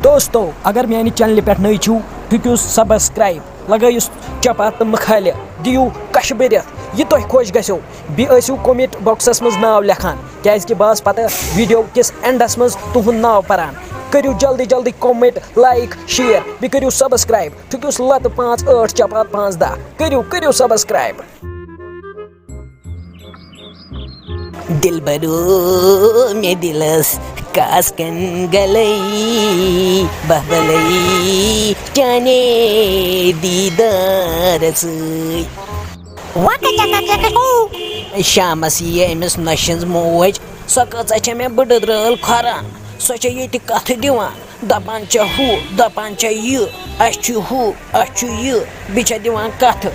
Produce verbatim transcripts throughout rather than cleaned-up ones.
دوستو، اگر میانہِ چینلہِ پٮ۪ٹھ نٔے چھِو، ٹھُکِو سبسکرائب، لگٲیِو چپا تہٕ مکھالہِ، دِیِو کشہِ بٔرِتھ یہِ تۄہہِ خۄش گژھیو، بیٚیہِ ٲسِو کومنٹ باکسس منٛز ناو لیکھان، کیازِ کہِ بہٕ آسہٕ پتہٕ ویڈیو کِس اینڈس منٛز تُہُنٛد ناو پران۔ کٔرِو جلدی جلدی کومنٹ، لائک، شیئر، بیٚیہِ کٔرِو سبسکرائب، ٹھُکِو لتہٕ پانٛژھ ٲٹھ چپا پانٛژھ دہ، کٔرِو کٔرِو سبسکرائب۔ دلبرو، مےٚ دِلس کاسکن گلے، بہبلے چانے دیدار سۭتۍ۔ وکہ چکہ چکہ کو۔ شامس ییہِ أمِس نۄشہِ ہٕنٛز موج، سۄ کۭژاہ چھےٚ مےٚ بٕڈٕ درٛٲل کھۄران، سۄ چھےٚ ییٚتہِ کتھٕ دِوان۔ دپان چھےٚ ہُہ، دپان چھےٚ یہِ، اسہِ چھُ ہُہ، اسہِ چھُ یہِ، بیٚیہِ چھےٚ دِوان کتھٕ۔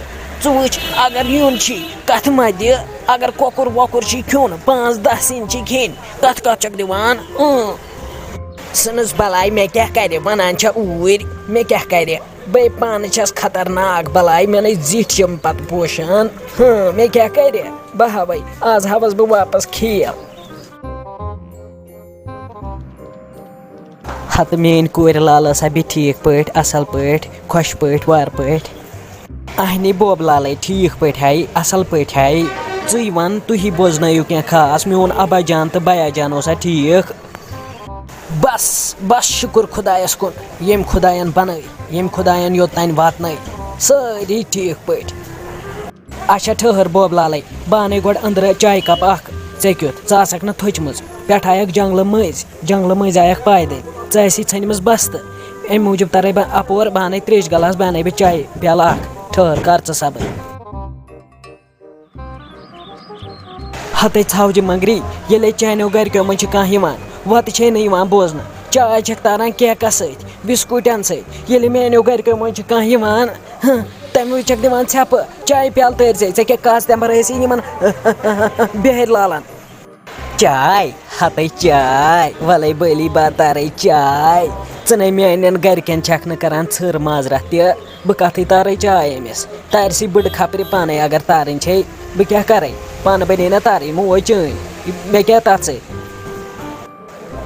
ژٕ وٕچھ، اگر یُن چھی، کتھٕ مہ دِ، اگر کۄکُر وۄکُر چھی کھیوٚن، پانٛژھ دہ سِنۍ چھی کھیٚنۍ، کتھ کتھ چھکھ دِوان؟ اۭں۔ ژھٕنُس بلاے، مےٚ کیٛاہ کرِ، ونان چھےٚ اوٗرۍ، مےٚ کیٛاہ کرِ؟ بے پانہٕ چھَس خطرناک بلاے، مےٚ نے زِٹھۍ یِم پتہٕ پوشان۔ ہاں، مےٚ کیٛاہ کرِ؟ بہٕ ہاوے، آز ہاوس بہٕ واپس کھیل۔ ہتہٕ میٲنۍ کورِ لال ٲسا بیٚیہِ ٹھیٖک پٲٹھۍ، اصل پٲٹھۍ، خۄش پٲٹھۍ، وارٕ پٲٹھۍ؟ اہنی بوب لالے، ٹھیٖک پٲٹھۍ ہاے، اصل پٲٹھۍ ہاے۔ ژٕے ون، تُہی بوزنٲیِو کینٛہہ خاص، میون ابا جان تہٕ بیا جان اوسا ٹھیٖک؟ بس، بس شُکُر خۄدایَس کُن، ییٚمۍ خۄدایَن بنٲے، ییٚمۍ خۄدایَن یوٚتام واتنٲے، سٲری ٹھیٖک پٲٹھۍ۔ اچھا ٹھٔہر بوب لالے، بہٕ اَنَے گۄڈٕ أنٛدرٕ چایہِ کپ اکھ۔ ژےٚ کیُتھ، ژٕ آسکھ نہٕ تھٔچمٕژ، پٮ۪ٹھٕ آیکھ جنٛگلہٕ مٔنٛزۍ، جنٛگلہٕ مٔنٛزۍ آیکھ پایدٔلۍ، ژےٚ ٲسی ژھٔنمٕژ بستہٕ، اَمہِ موٗجوٗب ترے بہٕ اپور، بہٕ اَنَے تریشہِ گلاس، بہٕ اَنَے بہٕ چایہِ پیالہٕ اکھ۔ ٹھٔہر، کر ژٕ صبر۔ ہتے ژھاوجہِ مۄنٛگری، ییٚلے چانیو گرِکیو منٛز چھِ کانٛہہ یِوان، وتہٕ چھے نہٕ یِوان بوزنہٕ، چاے چھکھ تاران کیکس سۭتۍ، بسکوٗٹن سۭتۍ۔ ییٚلہِ میانیو گرِکیو منٛز چھِ کانٛہہ یِوان، ہہ، تمہِ وِزِ چھکھ دِوان ژھٮ۪پہٕ، چایہِ پیالہٕ تٲرۍ زے، ژےٚ کیٛاہ کس تمبر ٲسی یِمن بہرِ لالن؟ چاے، ہتے چاے، ولے بٲلی بار تارے چاے۔ ژٕ نے میانٮ۪ن گرِکٮ۪ن چھکھ نہٕ کران ژھٔر معذرت تہِ، بہٕ کتھٕے تارے چاے أمِس؟ تارِ سی بٕڈٕ خبرِ پانے، اگر تارٕنۍ چھے، بہٕ کیٛاہ کرے؟ پانہٕ بنے نا تارٕنۍ موج چٲنۍ، مےٚ کیٛاہ تتھ سۭتۍ؟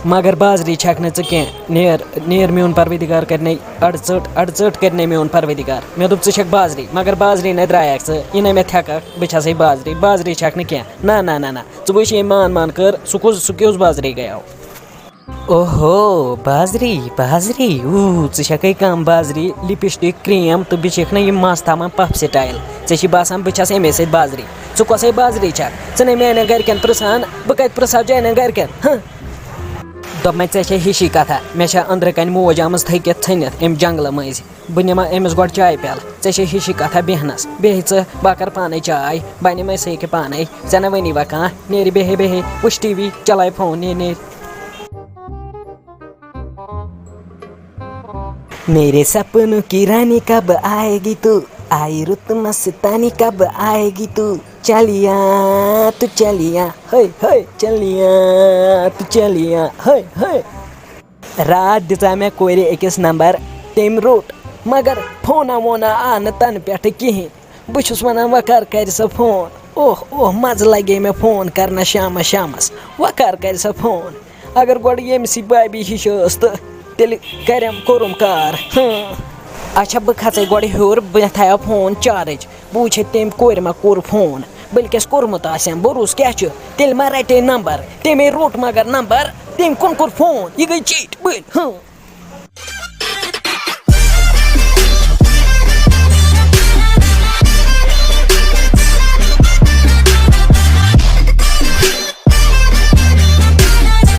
مگر بازری چھکھ نہٕ ژٕ کینٛہہ۔ نیر، نیر، میون پروردگار کرنے اڑٕ ژٔٹ، اڑٕ ژٔٹ کرنے میون پروردگار۔ مےٚ دوٚپ، ژٕ چھکھ بازری، مگر بازری نے درٛایکھ ژٕ، یہِ نے مےٚ تھٮ۪ککھ، بہٕ چھسے بازری، بازری چھکھ نہٕ کینٛہہ۔ نہ، نہ، نہ، نہ، ژٕ وٕچھ ییٚمۍ مان مان کٔر، سُہ کُس، سُہ کیُس بازری گٔیو؟ اوہو، بازری، بازری، اوٗ، ژٕ چھکھے کم بازری، لپسٹک، کریم تہٕ بیٚیہِ چھکھ نہ یِم مس تھاوان پف سٹایل۔ ژےٚ چھی باسان بہٕ چھس امے سۭتۍ بازری؟ ژٕ کۄسے بازری چھکھ؟ ژٕ نے میانٮ۪ن گرِکٮ۪ن پرژھان، بہٕ کتہِ پرژھاو چانٮ۪ن گرِکٮ۪ن؟ ہہ؟ دوٚپمَے، ژےٚ چھے ہِشی کتھا، مےٚ چھےٚ أنٛدرٕ کنۍ موج آمٕژ تھٔکِتھ ژھٔنِتھ امہِ جنگلہٕ مٔنٛزۍ۔ بہٕ نِمہٕ أمِس گۄڈٕ چایہِ پیالہٕ، ژےٚ چھے ہِشی کتھا بیہنس۔ بیٚہہِ ژٕ، بہٕ کرٕ پانے چاے، بہٕ نِمے سُہ ییٚکیٛاہ پانے، ژےٚ نہ ؤنی وۄنۍ کانٛہہ، نیرِ بیٚہے بیٚہے، وٕچھ ٹی وی، چلاے فون، نیرِ نیرِ۔ میرے سپنوں کی رانی کب آئے گی تو، آئی رُت مستانی کب آئے گی تو، چلیا تو چلیا، ہے ہے، چلیا تو چلیا، ہے ہے۔ راتھ دِژاے مےٚ کورِ أکِس نمبر، تٔمۍ روٚٹ، مگر فونا وونا آو نہٕ تنہٕ پٮ۪ٹھٕ کِہیٖنۍ۔ بہٕ چھُس وَنان، وۄنۍ کر کرِ سۄ فون؟ اوہ اوہ، مَزٕ لگے مےٚ فون کرنس شامس شامس۔ وۄنۍ کر کرِ سۄ فون؟ اگر گۄڈٕ ییٚمہِ سٕے بابی ہِش ٲس تہٕ تیٚلہِ کرٮ۪م، کوٚرُم کار۔ ہاں۔ اچھا، بہٕ کھژے گۄڈٕ ہیوٚر، بہٕ تھاوٕ فون چارج۔ بہٕ وٕچھے تٔمۍ کورِ ما کوٚر فون۔ بٔلکِس کوٚرمُت آسٮ۪م، بروسہٕ کیٛاہ چھُ؟ تیٚلہِ ما رٹے نمبر؟ تٔمۍ روٚٹ مگر نمبر، تٔمۍ کُن کوٚر فون؟ یہِ گٔے چیٖٹ بٔلۍ۔ ہاں۔